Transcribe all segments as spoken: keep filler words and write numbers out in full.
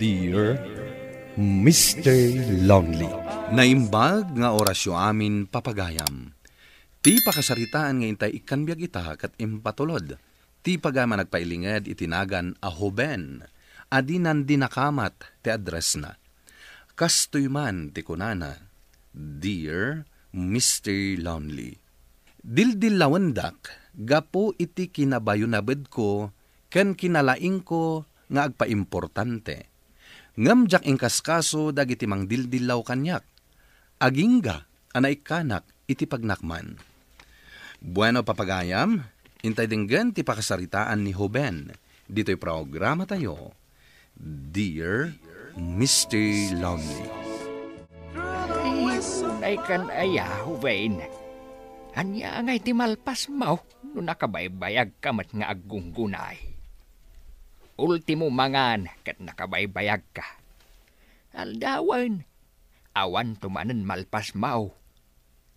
Dear Mister Lonely. Naimbag nga orasyo amin, papagayam. Ti pakasaritaan nga intay ikkan biag ita ket impatulod ti pagayam a nagpailinged iti nagan a Hoben a dinan di nakamat ti addressna. Kastoy man ti kunana, "Dear Mister Lonely, dildillawendak gapu iti kinabayonabedko ken kinalaingko nga agpaimportante. Ngem diak inkaskaso dagiti mangdildillaw kaniak, agingga a naikkanak iti pagnakman." Bueno, papagayam, intay denggen ti pakasaritaan ni Hoben ditoy programatayo, Dear Mister Lonely. Ay, unay kan aya, Hoben. Ania ngay ti malpasmo no nakabaybayagka met nga aggunggunay? Ultimo mangan ket nakabaybayagka. Aldawen, awanto manen malpasmo.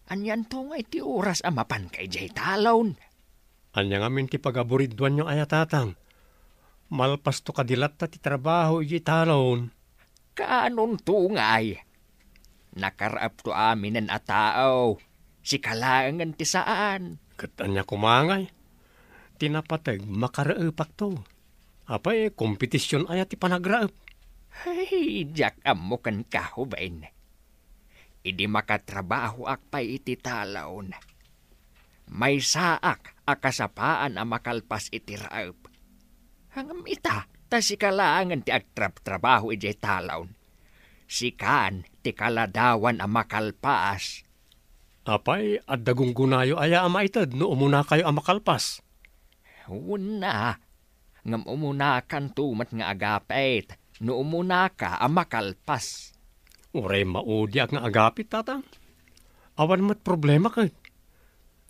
Anianto ngay ti oras a mapanka idiay talon? Ania ngamin ti pagaburiduanyo aya, tatang? Malpasto kadi latta ti trabaho idiay talon. Kaanonto ngay? Nakaraepto aminen a tao. Sika laengen ti saan. Ket ania koma ngay? Ti napateg, makaraepakto. Apay, kompetision aya ti panagraep? Ay, diak ammo kenka, Hoben. Idi makatrabahoak pay iti talon, maysaak a kasapaan a makalpas iti raep. Ngem ita, ta sika laengen ti agtrabtrabaho idiay talon. Sikan ti kaladawan a makalpas. Apay, adda gunggunayo aya a maited no umunakayo a makalpas? Wen a, ngem umunakanto met nga agapit no umunaka a makalpas. Uray maudiak nga agapit, tatang. Awan met problema ket.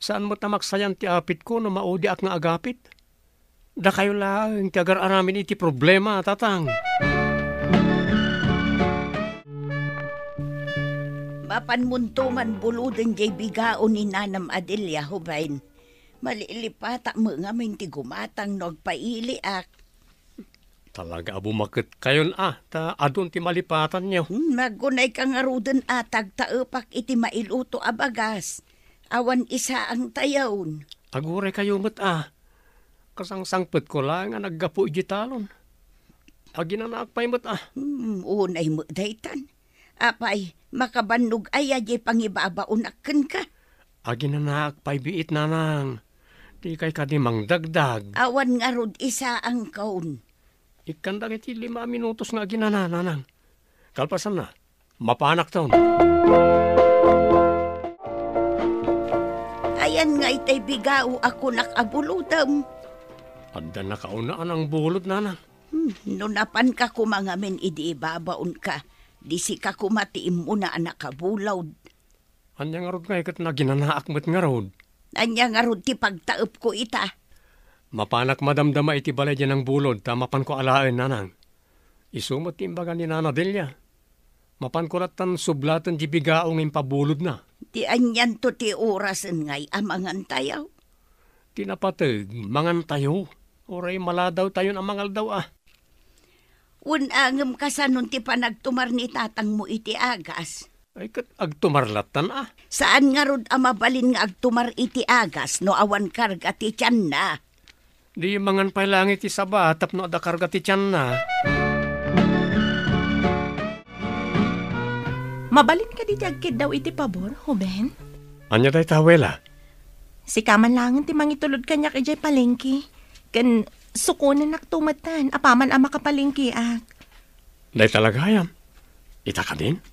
Saan met a maksayan ti apitko no maudiak nga agapit. Dakayo laeng ti agar-aramin iti problema, tatang. Mapanmonto man buloden jay bigao ni Nanam Adelia, Hoben. Malilipatak met ngamin ti gumatang no agpailiak. Talaga a bumaketkayon a, ta adun ti malipatanyo. Hmm, agunayka ngaruden a ta agtaepak iti mailuto a bagas. Awan isaangtayon. Aguraykayo met a. Kasangsangpetko laeng a naggapu iti talon. Aginanaak pay met a. Hmm, unay met daytan. Apay, makabannog aya jay pangibabaonak kenka? Aginanaak pay biit, nanang. Dikay kadi mangdagdag. Awan ngarud isaangkon. Ikkan dagiti lima a minutos nga aginana, nanang. Kalpasanna, mapanakton. Ayan nga itay bigao a kunak a bulodem. Adda nakauna a nangbulod, nanang. Hmm, no napanka koma ngamin idi ibabaonka, di sika koma ti immuna a nakabulod. Ania ngarud ngay ket naginanaak met ngarud? Ania ngarud ti pagtaepko ita? Mapanak madamdama iti balay diay nangbulod ta mapanko alaen, nanang. Isu met ti imbaga ni Nana Delia. Mapanko lattan sublaten ti bigao nga impabulodna. Ti anianto ti orasen ngay a mangantayo? Ti napateg, mangantayo. Uray maladawtayon a mangaldaw a. Wen a, ngem kasanon ti panagtumar ni tatangmo iti agas? Ay, ket agtumar lattan a. Saan ngarud a mabalin nga agtumar iti agas no awan karga ti tianna? Di mangan pay laeng iti saba tapno adda karga ti tianna. Mabalin kadi ti agkiddaw iti pabor, Hoben? Ania dayta, Wela? Sika man laengen ti mangitulod kaniak idiay palengke. Ken sukonennakto metten apaman a makapalengkeak. Dayta la gayam. Ita kadin?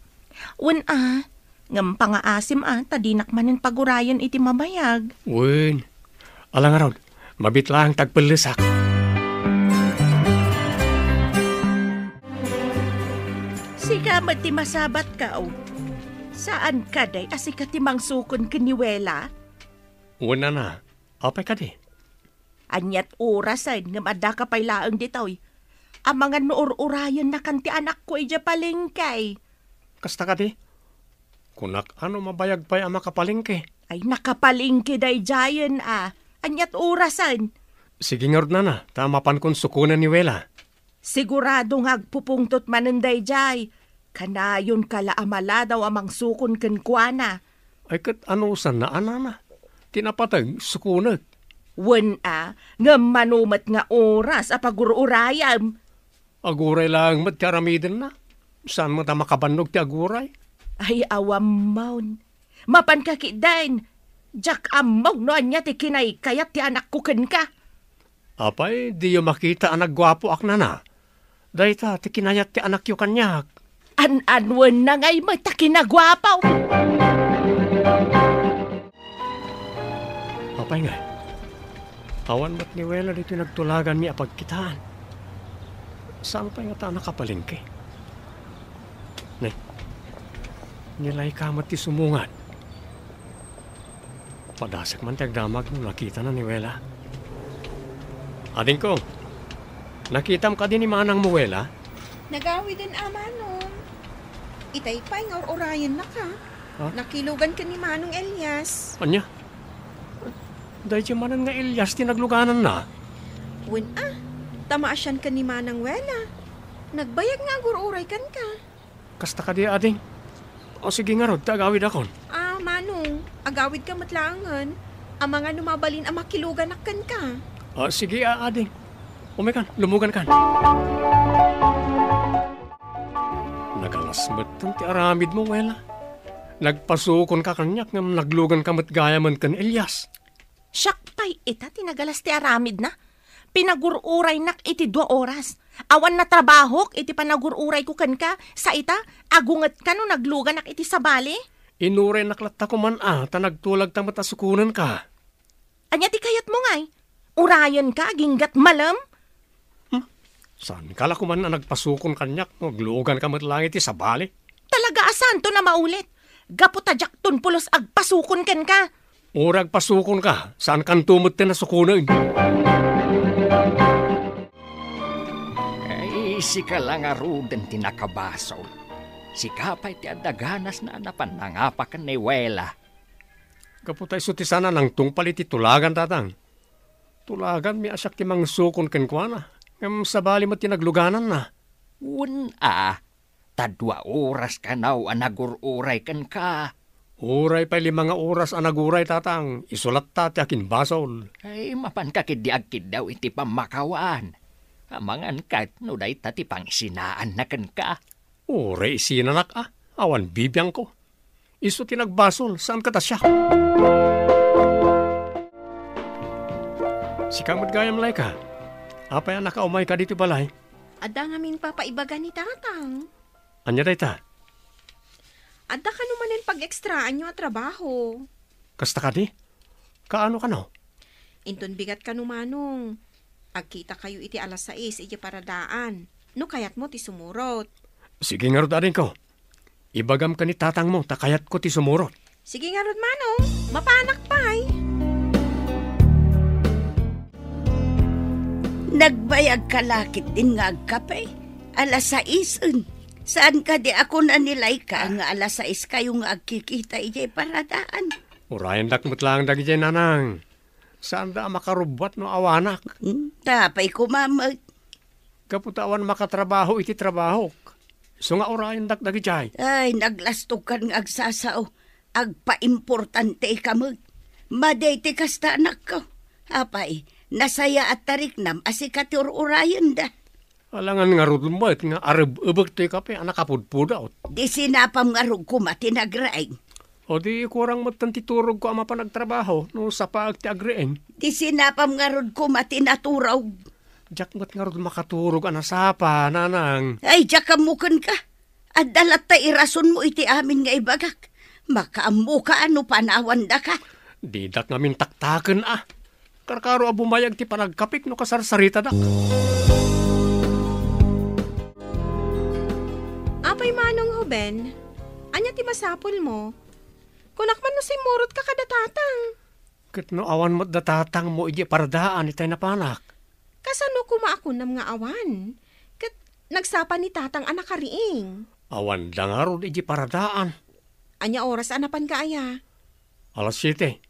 Wen a, ngem pangaasim a ta dinak manen pagurayen iti mabayag. Wen. Ala ngarud, mabiit laeng ti agpellesak. Sika met ti masabatka, o. Saan kadi a sika ti mangsukon ken ni Wela? Wen a, apay kadi? Aniat orasen ngem addaka pay laeng ditoy? Amangan no ur-urayennakan ti anakko idiay palengke. Kasta kadi? Kunak a no mabayag pay a makapalengke. Ay, nakapalengke daydiayen a. Aniat orasen? Sige ngarud, nana, ta mapankon sukonen ni Wela. Sigurado nga agpupungtot manen daydiay. Kanayonka la a maladaw a mangsukon kenkuana. Ay, ket anusanna, a nana? Ti napateg, sukonek. Wen a, ngem mano met nga oras a pagur-urayem? Aguray laeng met ti aramidenna. Saan met a makabannog ti aguray? Ay, awammon. Mapanka ketdin, diak ammo no ania ti kinaykayat ti anakko kenka. Apay, diyo makita a nagguapoak, nana? Dayta ti kinayat ti anakyo kaniak. An-anwenna ngay met a kinaguapo. Apay ngay? Awan met ni Wela ditoy nagtulaganmi a pagkitaan. Saan pay ngata a nakapalengke? Ne, ni Laika met ti sumungad. Padasek man ti agdamag no nakitana ni Wela. Adingko, nakitam kadi ni manangmo, Wela? Nagawiden a, manong. Itay pay nga ur-urayennaka. Ha? Nakilugan ken ni Manong Elias. Ania? Daydiay manen nga Elias ti naglugananna? Wen a, ta maasian ken ni Manang Wela. Nagbayag nga agur-uray kenka. Kasta kadi, ading? O, sige ngarud, ta agawidakon. A, manong, agawidka met laengen. Amangan no mabalin a makiluganak kenka. A, sige, a, ading. Umaykan, lumugankan. Nagalas metten ti aramidmo, Wela. Nagpasukonka kaniak ngem nagluganka met gayamen ken Elias. Siak pay ita ti nagalas ti aramidna. Pinagur-uraynak iti dua oras. Awan natrabahok iti panagur-urayko kenka, sa ita, agungetka no nagluganak iti sabali? Inuraynak latta koman a, ta nagtulagta met a sukonenka. Ania ti kayatmo ngay? Urayenka agingga't malem? Hmm? Saanka la koman a nagpasukon kaniak no agluganka met laeng iti sabali? Talaga a saanton a maulit. Gapu ta diakton pulos agpasukon kenka. Uray agpasukonka, saankanto met ti nasukonen. Ay, sika la ngaruden ti nakabasol. Sika pay ti adda ganas na a napan nangapa ken ni Wela. Gapu ta isu ti saan a nangtungpal iti tulagan, tatang. Tulaganmi a siak ti mangsukon kenkuana, ngem sabali met ti naglugananna. Wen a, ta dua oras kano a nagur-uray kenka. Uray pay lima nga oras a naguray, tatang, isu latta ti akinbasol. Ay, mapanka ketdi agkiddaw iti pammakawan. Amangan ket no dayta ti pangisinaanna kenka. Uray isinanak a, awan bibiangko. Isu ti nagbasol, saan ket a siak. Sika met gayam, Laika. Apay a nakaumayka ditoy balay? Adda ngamin papaibaga ni tatang. Ania dayta? Adda kano manen pag-ekstraanyo a trabaho. Kasta kadi? Kaano kano? Inton bigat kano, manong. Agkitakayo iti alas sais idiay paradaan. No kayatmo ti sumurot. Sige ngarud, adingko. Ibagam ken ni tatangmo ta kayatko ti sumurot. Sige ngarud, manong. Mapanak pay. Nagbayagka la ketdin nga agkape? Alas saisen. Saan kadi a kuna ni Laika nga alas sais kayo nga agkikita idiay paradaan? Urayendak met laeng dagidiay, nanang. Saanda a makarubbuat no awanak. Hmm, ta apay koma met? Gapu ta awan makatrabaho iti trabahok. Isu nga urayendak dagidiay. Ay, naglastogkan nga agsasao. Agpaimportanteka met. Madi ti kasta, anakko. Apay, nasayaat ta riknam a sika ti ur-urayenda. Alangan ngarud met nga areb-ebek toy kape a nakapudpudot. Di sinapam ngarud koma ti nagriing. O di kurang metten ti turogko a mapan agtrabaho no sapaek ti agriing. Di sinapam ngarud koma ti naturog. Diak met ngarud makaturog a nasapa, nanang. Ay, diak ammo kenka. Adda latta irasonmo iti amin nga ibagak. Makaammoka a no panawandaka. Didak ngamin taktaken a. Karkaro a bumayag ti panagkapik no kasarsaritadak. Apay manong Hoben, ania ti masapulmo? Kunak man no simmurotka kada tatang. Ket no awan met da tatangmo idiay paradaan itay napanak. Kasano koma a kunam nga awan? Ket nagsapa ni tatang a nakariing. Awanda ngarud idiay paradaan. Ania oras a napanka aya? Alas siete.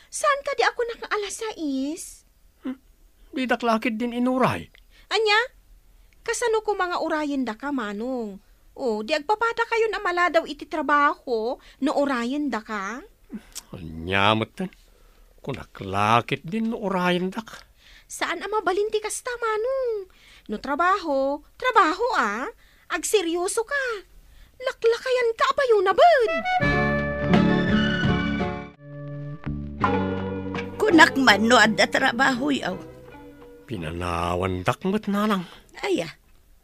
Saan kadi a kunak nga alas sais? Hmm, didak la ketdin inuray. Ania? Kasano koma nga urayendaka, Manong? O, di agpapadakayon a maladaw iti trabaho no urayendaka? Ania metten? Kunak la ketdin no urayendak. Saan a mabalin ti kasta, Manong. No trabaho, trabaho, a. Agseryosoka. Laklakayanka a bayonabed. Kunak man no adda trabahoyo. Pinanawandak met, nanang. Aya,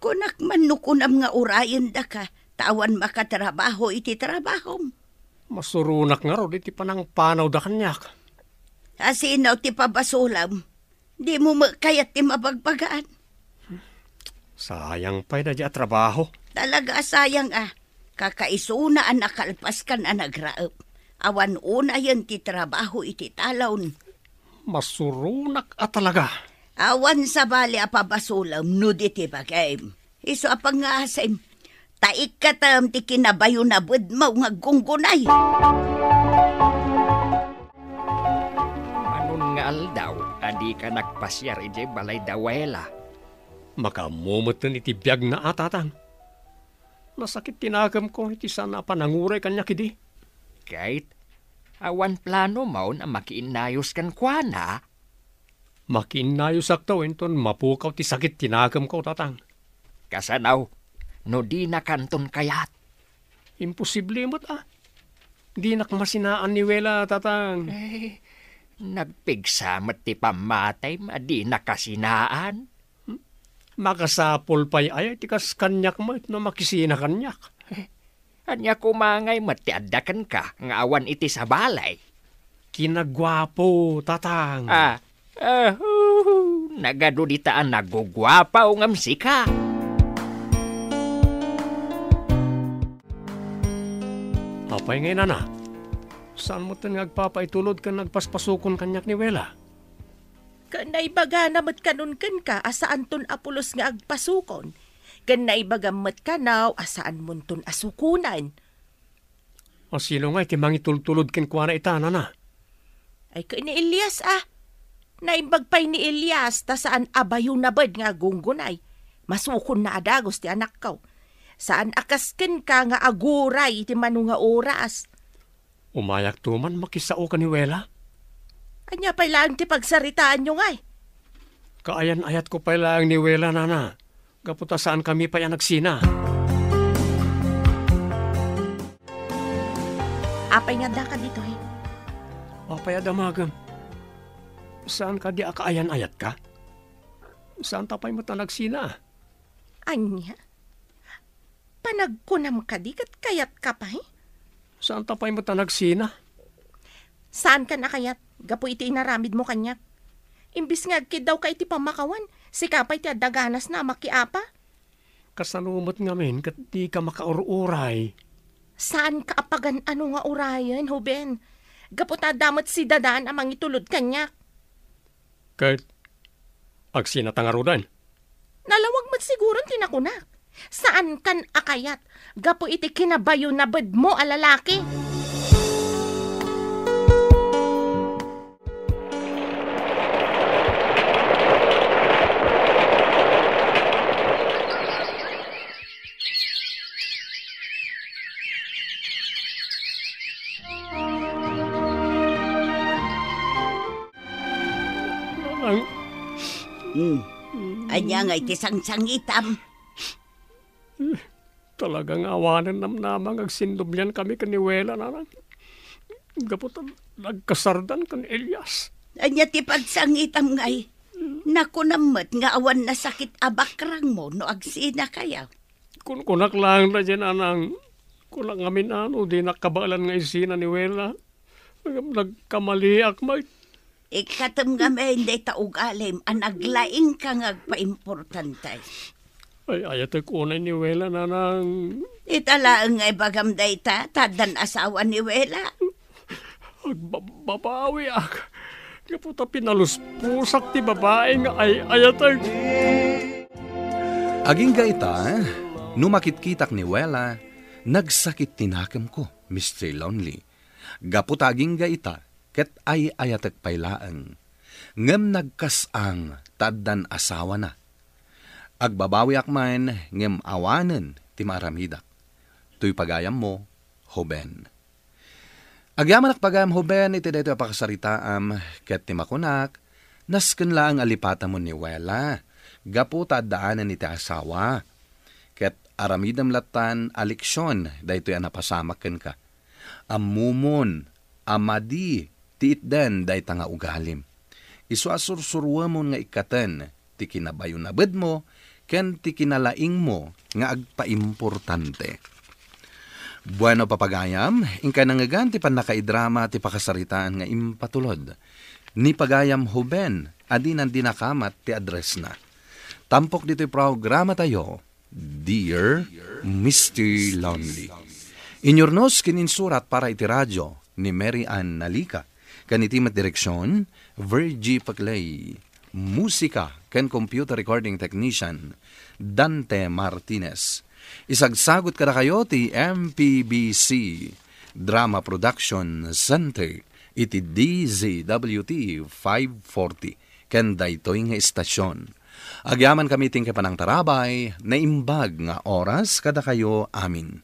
kunak man no kunam nga urayendaka, ta awan makatrabaho iti trabahom. Masuronak ngarud iti panangpanawda kaniak. Asino ti pabasolem? Dimo met kayat ti mabagbagaan? Sayang pay daydi a trabaho. Talaga a sayang a. Kakaisuna a nakalpaskan a nagraep. Awan unayen ti trabaho iti talon. Masuronak a talaga. Awan sabali a pabasolem no di ti bagim. Isu a pangngasim, ta ikkatem ti kinabayonabedmo nga aggunggunay. Manon nga aldaw a dika nagpasiar idiay balay da Wela. Makaammo metten iti biagna a, tatang. Nasakit ti nakemko iti saan a pananguray kaniak idi. Ket, awan planomon a makiinnayos kenkuana? Makiinnayosakto inton mapukaw ti sakit ti nakemko, tatang. Kasano no dinakanton kayat? Imposible met a. Dinak masinaan ni Wela, tatang. Eh, nagpigsa met ti pammatayem a dinaka sinaan. Makasapul pay aya ti kas kaniak met no makisina kaniak? Ania koma ngay met ti adda kenka nga awan iti sabali? Kinaguapo, tatang. Ah, ah, uh, nagadu dita a naguguapo ngem sika. Apay ngay, nana? Saan metten nga agpapaitulod ken agpaspasukon kaniak ni Wela? Ken naibagana met kanon kenka a saanton a pulos nga agpasukon, ken naibagam met kano a saanmonton a sukonen. A sino ngay ti mangitultulod kenkuana ita, nana? Ay, ken ni Elias a. Naimbag pay ni Elias ta saan a bayonabed nga agunggunay. Masukonna a dagus ti anakko. Saan a kas kenka nga aguray iti mano nga oras. Umayakto man makisao ken ni Wela. Ania pay laeng ti pagsaritaanyo ngay? Kaayan-ayatko pay laeng ni Wela, nana, gapu ta saankami pay a nagsina. Apay nga addaka ditoy? Apay a damagem? Saan kadi a kaayan-ayatka? Saanta pay met a nagsina? Ania? Panagkunam kadi ket kayatka pay? Saanta pay met a nagsina? Saankan a kayat gapu iti inaramidmo kaniak. Imbes nga agkiddawka iti pammakawan, sika pay ti adda ganasna a makiapa. Kasano met ngamin ket dika makaur-uray? Saanka a pagan-ano nga urayen, Hoben. Gapu ta adda met si Dadan a mangitulod kaniak. Ket agsinata ngaruden? Nalawag met siguron ti nakunak. Saankan a kayat gapu iti kinabayonabedmo a lalaki. Ang Hmm. Ania ngay ti sangsangitam? Talaga nga awanen namnama nga agsindublian kami ken ni Wela, nanang. Gapu ta nagkasardan ken Elias. Ania ti pagsangitam ngay? Nakunam met nga awan nasakit a bakrangmo no agsinakayo. Kunkunak laeng daydiay, nanang. Kunak ngamin a no dinak kabaelan nga isina ni Wela. Ngem nagkamaliak met. Ikkatem ngamin dayta ugalim a naglaingka nga agpaimportante. Ay-ayatek unay ni Wela, nanang. Ita laeng nga ibagam dayta, ta addan asawa ni Wela. Agbababawiak. Gapu ta pinalusposak ti babai nga ay-ayatek. Agingga ita, no makitkitak ni Wela, nagsakit ti nakemko, Mister Lonely. Gapu ta agingga ita, ket ay-ayatek pay laeng. Ngem nagkas-ang ta addan asawana. Agbabawiak man ngem awanen ti maaramidak. Toy pagayammo, Hoben. Agyamanak pagayam, Hoben, iti daytoy a pakasaritaam, ket ti makunak, nasken laeng a lipatamon ni Wela, gapu ta addaanen iti asawa. Ket aramidem lattan a leksion daytoy a napasamak kenka. Ammomon a madi ti itden dayta nga ugalim. Isu a sursuruemon nga ikkaten ti kinabayonabedmo ken ti kinalaingmo nga agpaimportante. Bueno, papagayam, inkay nangngegan ti pannakaidrama ti pakasaritaan nga impatulod ni pagayam Hoben a dinan dinakamat ti addressna. Tampok ditoy programatayo, Dear Mister Lonely. Inyurnos ken insurat para iti radio ni Mary Ann Nalica. Ken iti met direksion, Virgie Paclay. Musika ken computer recording technician, Dante Martinez. Isagsagot kadakayo ti M P B C Drama Production Center iti D Z W T five forty ken daytoy nga istasyon. Agyamankami ti inkay panangtarabay, naimbag nga oras kadakayo amin.